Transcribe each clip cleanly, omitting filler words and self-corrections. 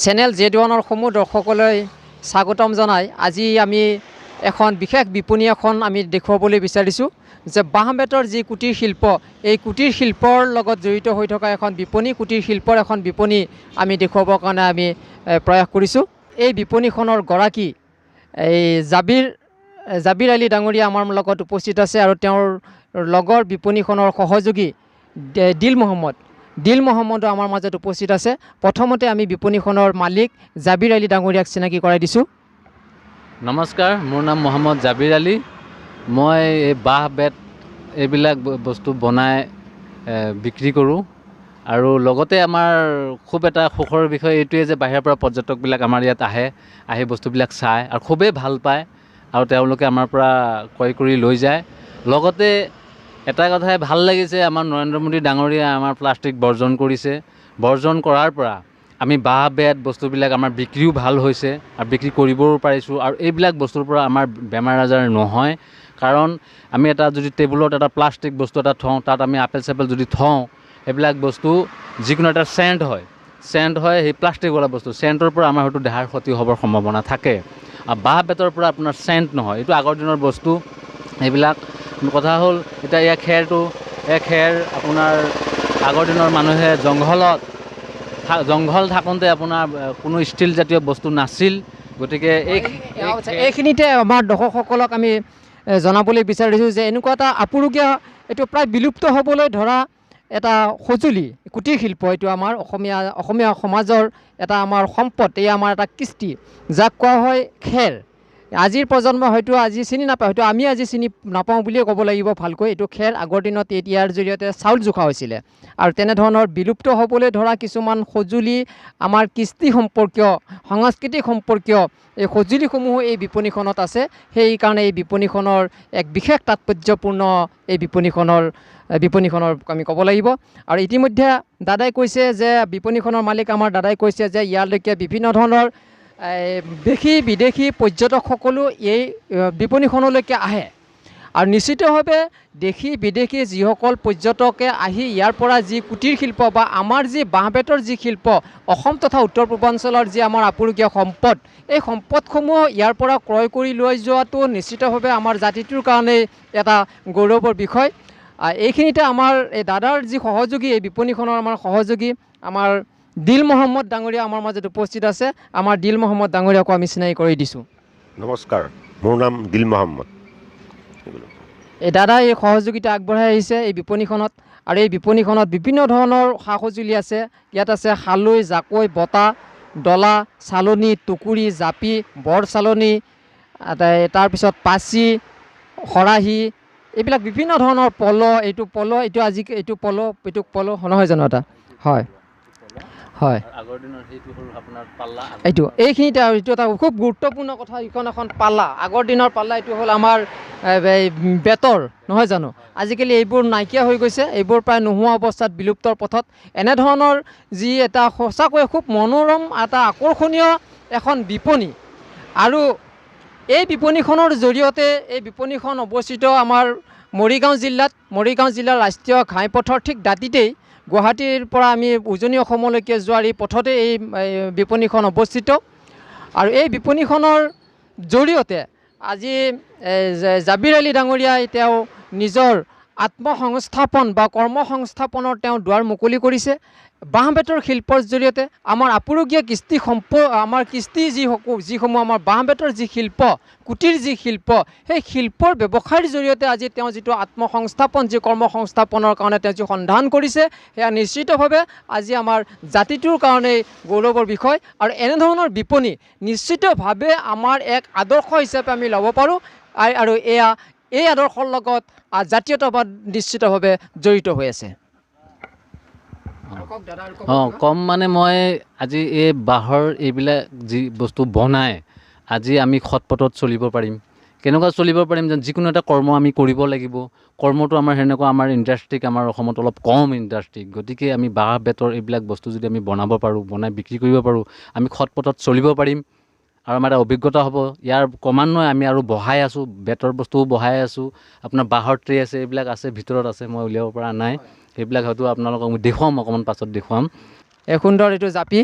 Channel Z ওৱানৰ সমূহ দৰ্শকলৈ স্বাগতম জনাই আজি আমি এখন বিশেষ বিপণী এখন আমি দেখুৱাবলৈ বিচাৰিছোঁ যে বাঁহ বেতৰ যি কুটীৰ শিল্প, এই কুটীৰ শিল্পৰ লগত জড়িত হৈ থকা এখন বিপণী, কুটীৰ শিল্পৰ এখন বিপণী আমি দেখুৱাবৰ কাৰণে আমি প্ৰয়াস কৰিছোঁ। এই বিপণীখনৰ গৰাকী এই জাবিৰ আলী ডাঙৰীয়া আমাৰ লগত উপস্থিত আছে আৰু তেওঁৰ লগৰ বিপণীখনৰ সহযোগী দিল মহম্মদ, দিল মহম্মদো আমাৰ মাজত উপস্থিত আছে। প্ৰথমতে আমি বিপণীখনৰ মালিক জাবিৰ আলী ডাঙৰীয়াক চিনাকি কৰাই দিছোঁ। নমস্কাৰ, মোৰ নাম মহম্মদ জাবিৰ আলী। মই এই বাঁহ বেত এইবিলাক বস্তু বনাই বিক্ৰী কৰোঁ আৰু লগতে আমাৰ খুব এটা সুখৰ বিষয় এইটোৱে যে বাহিৰৰ পৰা পৰ্যটকবিলাক আমাৰ ইয়াত আহে, আহি বস্তুবিলাক চায় আৰু খুবেই ভাল পায় আৰু তেওঁলোকে আমাৰ পৰা ক্ৰয় কৰি লৈ যায়। লগতে এটা কথাই ভাল লাগিছে, আমাৰ নৰেন্দ্ৰ মোদী ডাঙৰীয়াই আমাৰ প্লাষ্টিক বৰ্জন কৰিছে। বৰ্জন কৰাৰ পৰা আমি বাঁহ বেত বস্তুবিলাক আমাৰ বিক্ৰীও ভাল হৈছে আৰু বিক্ৰী কৰিবও পাৰিছোঁ আৰু এইবিলাক বস্তুৰ পৰা আমাৰ বেমাৰ আজাৰ নহয়। কাৰণ আমি এটা যদি টেবুলত এটা প্লাষ্টিক বস্তু এটা থওঁ, তাত আমি আপেল চাপেল যদি থওঁ, সেইবিলাক বস্তু যিকোনো এটা চেণ্ট হয়, চেণ্ট হয় সেই প্লাষ্টিকৱালা বস্তু, চেণ্টৰ পৰা আমাৰ হয়তো দেহাৰ ক্ষতি হ'বৰ সম্ভাৱনা থাকে। আৰু বাঁহ বেতৰ পৰা আপোনাৰ চেণ্ট নহয়, এইটো আগৰ দিনৰ বস্তু। সেইবিলাক কথা হ'ল এতিয়া ইয়াৰ খেৰটো, এই খেৰ আপোনাৰ আগৰ দিনৰ মানুহে জংঘল থাকোঁতে আপোনাৰ কোনো ষ্টীল জাতীয় বস্তু নাছিল, গতিকে এইখিনিতে আমাৰ দৰ্শকসকলক আমি জনাবলৈ বিচাৰিছোঁ যে এনেকুৱা এটা আপুৰুগীয়া, এইটো প্ৰায় বিলুপ্ত হ'বলৈ ধৰা এটা সঁজুলি কুটীৰ শিল্প, এইটো আমাৰ অসমীয়া সমাজৰ এটা আমাৰ সম্পদ, এই আমাৰ এটা কৃষ্টি যাক কোৱা হয় খেৰ। আজিৰ প্ৰজন্ম হয়তো আজি চিনি নাপায়, হয়তো আমি আজি চিনি নাপাওঁ বুলিয়ে ক'ব লাগিব ভালকৈ। এইটো খেৰ আগৰ দিনত ইয়াৰ জৰিয়তে চাউল জোখা হৈছিলে আৰু তেনেধৰণৰ বিলুপ্ত হ'বলৈ ধৰা কিছুমান সঁজুলি আমাৰ কৃষ্টি সম্পৰ্কীয়, সাংস্কৃতিক সম্পৰ্কীয় এই সঁজুলিসমূহো এই বিপণীখনত আছে। সেইকাৰণে এই বিপণীখনৰ এক বিশেষ তাৎপৰ্যপূৰ্ণ এই বিপণীখনৰ আমি ক'ব লাগিব। আৰু ইতিমধ্যে দাদাই কৈছে যে বিপণীখনৰ মালিক আমাৰ দাদাই কৈছে যে ইয়ালৈকে বিভিন্ন ধৰণৰ দেশী বিদেশী পৰ্যটকসকলো এই বিপণীখনলৈকে আহে আৰু নিশ্চিতভাৱে দেশী বিদেশী যিসকল পৰ্যটকে আহি ইয়াৰ পৰা যি কুটীৰ শিল্প বা আমাৰ যি বাঁহ বেতৰ যি শিল্প, অসম তথা উত্তৰ পূৰ্বাঞ্চলৰ যি আমাৰ আপুৰুগীয়া সম্পদ, এই সম্পদসমূহ ইয়াৰ পৰা ক্ৰয় কৰি লৈ যোৱাটো নিশ্চিতভাৱে আমাৰ জাতিটোৰ কাৰণেই এটা গৌৰৱৰ বিষয়। এইখিনিতে আমাৰ এই দাদাৰ যি সহযোগী, এই বিপণীখনৰ আমাৰ সহযোগী আমাৰ দিল মহম্মদ ডাঙৰীয়া আমাৰ মাজত উপস্থিত আছে। আমাৰ দিল মহম্মদ ডাঙৰীয়াকো আমি চিনাকি কৰি দিছোঁ। নমস্কাৰ, মোৰ নাম দিল মহম্মদ। এই দাদাই এই সহযোগিতা আগবঢ়াই আহিছে এই বিপণীখনত আৰু এই বিপণীখনত বিভিন্ন ধৰণৰ সা সঁজুলি আছে। ইয়াত আছে খালৈ, জাকৈ, বটা, ডলা, চালনী, টুকুৰি, জাপি, বৰ চালনী, তাৰপিছত পাচি, খৰাহী, এইবিলাক বিভিন্ন ধৰণৰ পল, এইটো পল, এইটো আজি এইটো পল, এইটো পল নহয় জানো এটা? হয় হয়, এইটো এইখিনিতে এইটো এটা খুব গুৰুত্বপূৰ্ণ কথা। এইখন এখন পাল্লা, আগৰ দিনৰ পাল্লা, এইটো হ'ল আমাৰ বেতৰ নহয় জানো? আজিকালি এইবোৰ নাইকিয়া হৈ গৈছে, এইবোৰ প্ৰায় নোহোৱা অৱস্থাত, বিলুপ্তৰ পথত। এনেধৰণৰ যি এটা সঁচাকৈ খুব মনোৰম এটা আকৰ্ষণীয় এখন বিপণী আৰু এই বিপণীখনৰ জৰিয়তে, এই বিপণীখন অৱস্থিত আমাৰ মৰিগাঁও জিলাত, মৰিগাঁও জিলাৰ ৰাষ্ট্ৰীয় ঘাইপথৰ ঠিক দাঁতিতেই, গুৱাহাটীৰ পৰা আমি উজনি অসমলৈকে যোৱাৰ এই পথতে এই বিপণীখন অৱস্থিত। আৰু এই বিপণীখনৰ জৰিয়তে আজি জাবিৰ আলী ডাঙৰীয়াই তেওঁ নিজৰ আত্মসংস্থাপন বা কৰ্মসংস্থাপনৰ তেওঁ দুৱাৰ মুকলি কৰিছে। বাঁহ বেতৰ শিল্পৰ জৰিয়তে আমাৰ আপুৰুগীয়া কৃষ্টি আমাৰ কৃষ্টি যিসমূহ আমাৰ বাঁহ বেতৰ যি শিল্প, কুটীৰ যি শিল্প, সেই শিল্পৰ ব্যৱসায়ৰ জৰিয়তে আজি তেওঁ যিটো আত্মসংস্থাপন, যি কৰ্মসংস্থাপনৰ কাৰণে তেওঁ যি সন্ধান কৰিছে, সেয়া নিশ্চিতভাৱে আজি আমাৰ জাতিটোৰ কাৰণেই গৌৰৱৰ বিষয়। আৰু এনেধৰণৰ বিপণী নিশ্চিতভাৱে আমাৰ এক আদৰ্শ হিচাপে আমি ল'ব পাৰোঁ আৰু এয়া এই আদৰ্শৰ লগত জাতীয়তাবাদ নিশ্চিতভাৱে জড়িত হৈ আছে। অঁ, কম মানে মই আজি এই বাঁহৰ এইবিলাক যি বস্তু বনাই আজি আমি সৎ পথত চলিব পাৰিম। কেনেকুৱা চলিব পাৰিম যেন যিকোনো এটা কৰ্ম আমি কৰিব লাগিব। কৰ্মটো আমাৰ সেনেকুৱা আমাৰ ইণ্ডাষ্ট্ৰিক আমাৰ অসমত অলপ কম ইণ্ডাষ্ট্ৰি, গতিকে আমি বাঁহ বেতৰ এইবিলাক বস্তু যদি আমি বনাব পাৰোঁ, বনাই বিক্ৰী কৰিব পাৰোঁ, আমি সৎ পথত চলিব পাৰিম আৰু আমাৰ এটা অভিজ্ঞতা হ'ব। ইয়াৰ ক্ৰমান্বয়ে আমি আৰু বঢ়াই আছোঁ, বেতৰ বস্তুও বঢ়াই আছোঁ, আপোনাৰ বাঁহৰ ট্ৰে আছে, এইবিলাক আছে, ভিতৰত আছে, মই উলিয়াব পৰা নাই, সেইবিলাক হয়তো আপোনালোকক মই দেখুৱাম, অকণমান পাছত দেখুৱাম। এই সুন্দৰ এইটো জাপি,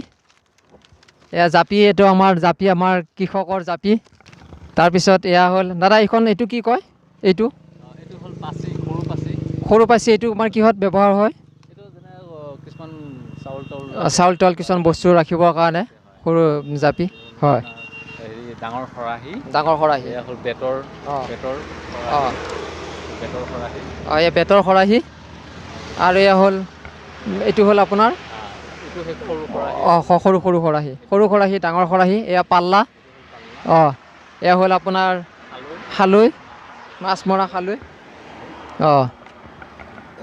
এয়া জাপি, এইটো আমাৰ জাপি, আমাৰ কৃষকৰ জাপি। তাৰপিছত এয়া হ'ল দাদা, এইখন এইটো কি কয়? এইটো এইটো হ'ল পাচি, সৰু পাচি। সৰু পাচি। এইটো আমাৰ কিহত ব্যৱহাৰ হয়? এইটো যেনে কিছুমান চাউল তাউল, চাউল তাউল কিছুমান বস্তু ৰাখিবৰ কাৰণে সৰু জাপি হয়। হেৰি, ডাঙৰ খৰাহী। ডাঙৰ খৰাহী। এয়া হ'ল বেতৰ, বেতৰ, বেতৰ খৰাহী। অঁ, এয়া বেতৰ খৰাহী। আৰু এয়া হ'ল, এইটো হ'ল আপোনাৰ এইটো সেই সৰু খৰাহী। অঁ, সৰু সৰু খৰাহী, সৰু খৰাহী, ডাঙৰ খৰাহী। এয়া পাল্লা। অঁ, এয়া হ'ল আপোনাৰ খালৈ, মাছ মৰা খালৈ। অঁ,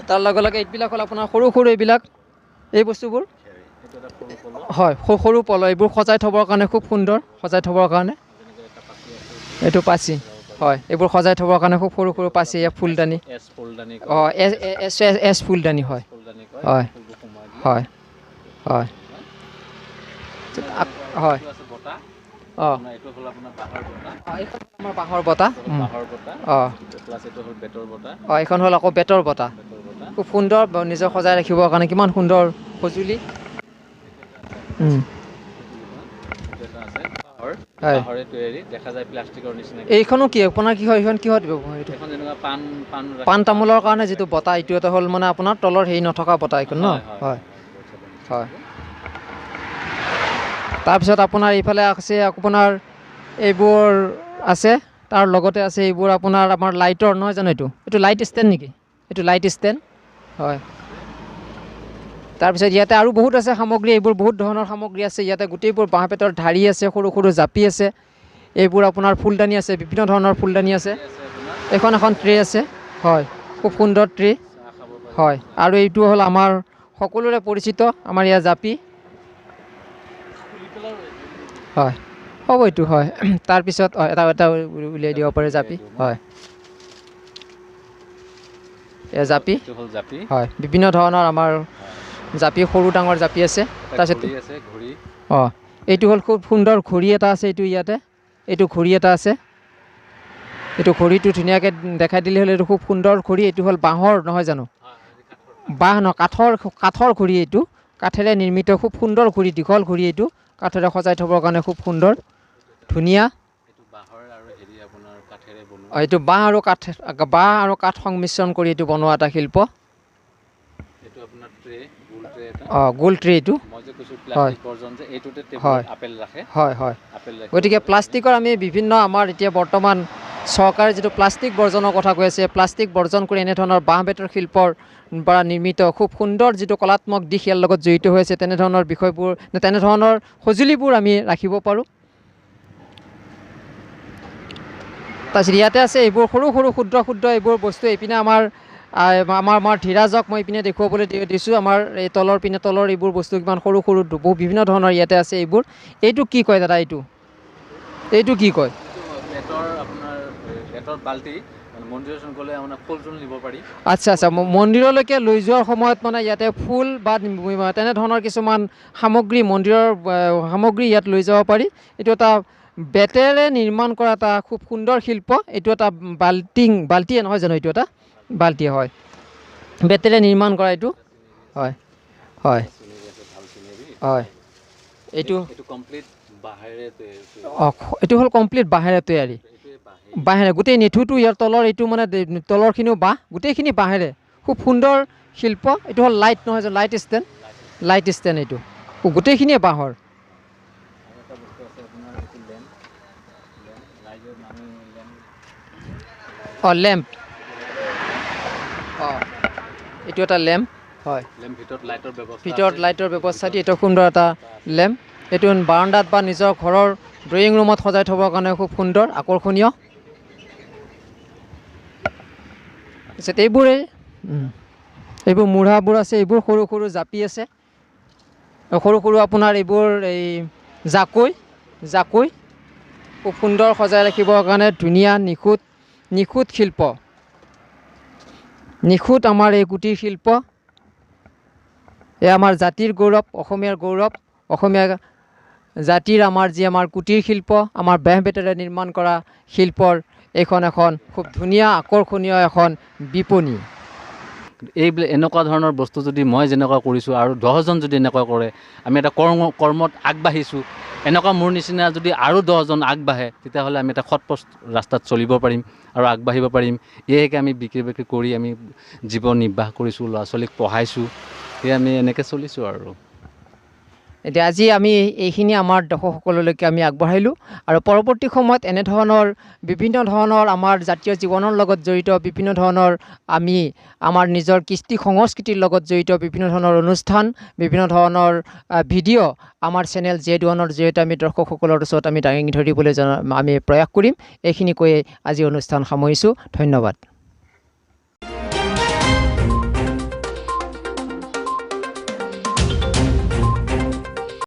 তাৰ লগে লগে এইবিলাক হ'ল আপোনাৰ সৰু সৰু এইবিলাক এই বস্তুবোৰ হয়, সৰু পল, এইবোৰ সজাই থ'বৰ কাৰণে খুব সুন্দৰ, সজাই থ'বৰ কাৰণে। এইটো পাচি হয়, এইবোৰ সজাই থ'বৰ কাৰণে খুব সৰু সৰু পাচি। এয়া ফুলদানি, অঁ, এছ এছ এছ ফুলদানি হয়, হয় হয় হয় হয়। অঁ, আমাৰ বাঁহৰ বটা। অঁ অঁ, এইখন হ'ল আকৌ বেতৰ বটা, খুব সুন্দৰ, নিজৰ সজাই ৰাখিবৰ কাৰণে কিমান সুন্দৰ সঁজুলি। এইখনো কি আপোনাৰ কি হয়? এইখন কিহত ব্যৱহাৰ? এইটো পাণ তামোলৰ কাৰণে যিটো বটা, এইটো এটা হ'ল মানে আপোনাৰ তলৰ হেৰি নথকা বটা এইখন ন? হয় হয়। তাৰপিছত আপোনাৰ এইফালে আছে আপোনাৰ এইবোৰ আছে, তাৰ লগতে আছে এইবোৰ আপোনাৰ আমাৰ লাইটৰ নহয় জানো? এইটো এইটো লাইট ষ্টেণ্ড নেকি? এইটো লাইট ষ্টেণ্ড হয়। তাৰপিছত ইয়াতে আৰু বহুত আছে সামগ্ৰী, এইবোৰ বহুত ধৰণৰ সামগ্ৰী আছে ইয়াতে। গোটেইবোৰ বাঁহ বেতৰ ঢাৰি আছে, সৰু সৰু জাপি আছে, এইবোৰ আপোনাৰ ফুলদানি আছে, বিভিন্ন ধৰণৰ ফুলদানি আছে। এইখন এখন ট্ৰে আছে, হয়, খুব সুন্দৰ ট্ৰে হয়। আৰু এইটো হ'ল আমাৰ সকলোৰে পৰিচিত আমাৰ ইয়াৰ জাপি হয়, হ'ব এইটো হয়। তাৰপিছত এটা এটা উলিয়াই দিব পাৰে জাপি হয়, এয়া জাপি হয়, বিভিন্ন ধৰণৰ আমাৰ জাপি, সৰু ডাঙৰ জাপি আছে। তাৰপিছত অঁ, এইটো হ'ল খুব সুন্দৰ ঘড়ী এটা আছে, এইটো ইয়াতে এইটো ঘড়ী এটা আছে, এইটো ঘড়ীটো ধুনীয়াকৈ দেখাই দিলে হ'লে এইটো খুব সুন্দৰ ঘড়ী। এইটো হ'ল বাঁহৰ নহয় জানো? বাঁহ নহয়, কাঠৰ, কাঠৰ ঘড়ী, এইটো কাঠেৰে নিৰ্মিত খুব সুন্দৰ ঘড়ী, দীঘল ঘড়ী, এইটো কাঠেৰে সজাই থ'বৰ কাৰণে খুব সুন্দৰ ধুনীয়া। এইটো বাঁহ আৰু কাঠ, বাঁহ আৰু কাঠ সংমিশ্ৰণ কৰি এইটো বনোৱা এটা শিল্প। অঁ, গোল ট্ৰে এইটো হয় হয় হয় হয়। গতিকে প্লাষ্টিকৰ আমি বিভিন্ন আমাৰ এতিয়া বৰ্তমান চৰকাৰে যিটো প্লাষ্টিক বৰ্জনৰ কথা কৈ আছে, প্লাষ্টিক বৰ্জন কৰি এনেধৰণৰ বাঁহ বেতৰ শিল্পৰ পৰা নিৰ্মিত খুব সুন্দৰ যিটো কলাত্মক দিশ ইয়াৰ লগত জড়িত হৈ আছে, তেনেধৰণৰ বিষয়বোৰ, তেনেধৰণৰ সঁজুলিবোৰ আমি ৰাখিব পাৰোঁ। তাৰপিছত ইয়াতে আছে এইবোৰ সৰু সৰু ক্ষুদ্ৰ ক্ষুদ্ৰ এইবোৰ বস্তু। এইপিনে আমাৰ আমাৰ আমাৰ ধীৰাজক মই এইপিনে দেখুৱাবলৈ দিছোঁ, আমাৰ এই তলৰ পিনে তলৰ এইবোৰ বস্তু কিমান সৰু সৰু বহু বিভিন্ন ধৰণৰ ইয়াতে আছে এইবোৰ। এইটো কি কয় দাদা? এইটো এইটো কি কয়? আচ্ছা আচ্ছা, মন্দিৰলৈকে লৈ যোৱাৰ সময়ত মানে ইয়াতে ফুল বা তেনেধৰণৰ কিছুমান সামগ্ৰী, মন্দিৰৰ সামগ্ৰী ইয়াত লৈ যাব পাৰি। এইটো এটা বেতেৰে নিৰ্মাণ কৰা এটা খুব সুন্দৰ শিল্প। এইটো এটা বাল্টিং, বাল্টিয়ে নহয় জানো? এইটো এটা বাল্টি হয়, বেতেৰে নিৰ্মাণ কৰা এইটো হয় হয় হয়। এইটো অঁ, এইটো হ'ল কমপ্লিট বাঁহেৰে তৈয়াৰী, বাঁহেৰে গোটেই নেঠুটো, ইয়াৰ তলৰ এইটো মানে তলৰখিনিও বাঁহ, গোটেইখিনি বাঁহেৰে খুব সুন্দৰ শিল্প। এইটো হ'ল লাইট নহয় জানো? লাইট ষ্টেণ্ড, লাইট ষ্টেণ্ড এইটো গোটেইখিনিয়ে বাঁহৰ। অঁ, লেম্প, অঁ, এইটো এটা লেম্প হয়, ভিতৰত লাইটৰ ব্যৱস্থা দি এইটো সুন্দৰ এটা লেম্প। এইটো বাৰাণ্ডাত বা নিজৰ ঘৰৰ ড্ৰয়িং ৰুমত সজাই থ'বৰ কাৰণে খুব সুন্দৰ আকৰ্ষণীয়। তাৰপিছত এইবোৰেই এইবোৰ মূঢ়াবোৰ আছে, এইবোৰ সৰু সৰু জাপি আছে, সৰু সৰু আপোনাৰ এইবোৰ এই জাকৈ, জাকৈ খুব সুন্দৰ সজাই ৰাখিবৰ কাৰণে ধুনীয়া নিখুঁত, নিখুঁত শিল্প, নিখুঁত আমাৰ এই কুটিৰ শিল্প। এই আমাৰ জাতিৰ গৌৰৱ, অসমীয়াৰ গৌৰৱ, অসমীয়া জাতিৰ আমাৰ যি আমাৰ কুটিৰ শিল্প, আমাৰ বাঁহ বেতেৰে নিৰ্মাণ কৰা শিল্পৰ এইখন এখন খুব ধুনীয়া আকৰ্ষণীয় এখন বিপণী। এইবিলাক এনেকুৱা ধৰণৰ বস্তু যদি মই যেনেকুৱা কৰিছোঁ আৰু 10জন যদি এনেকুৱা কৰে, আমি এটা কৰ্মত আগবাঢ়িছোঁ। এনেকুৱা মোৰ নিচিনা যদি আৰু 10জন আগবাঢ়ে, তেতিয়াহ'লে আমি এটা সৎ ৰাস্তাত চলিব পাৰিম আৰু আগবাঢ়িব পাৰিম। এয়েকে আমি বিক্ৰী বিক্ৰী কৰি আমি জীৱন নিৰ্বাহ কৰিছোঁ, ল'ৰা ছোৱালীক পঢ়াইছোঁ, সেয়ে আমি এনেকৈ চলিছোঁ আৰু। এতিয়া আজি আমি এইখিনি আমাৰ দৰ্শকসকললৈকে আমি আগবঢ়াইলোঁ আৰু পৰৱৰ্তী সময়ত এনেধৰণৰ বিভিন্ন ধৰণৰ আমাৰ জাতীয় জীৱনৰ লগত জড়িত বিভিন্ন ধৰণৰ আমি আমাৰ নিজৰ কৃষ্টি সংস্কৃতিৰ লগত জড়িত বিভিন্ন ধৰণৰ অনুষ্ঠান, বিভিন্ন ধৰণৰ ভিডিঅ' আমাৰ চেনেল জেড ওৱানৰ জৰিয়তে আমি দৰ্শকসকলৰ ওচৰত আমি দাঙি ধৰিবলৈ আমি প্ৰয়াস কৰিম। এইখিনি কৈয়ে আজি অনুষ্ঠান সামৰিছোঁ। ধন্যবাদ।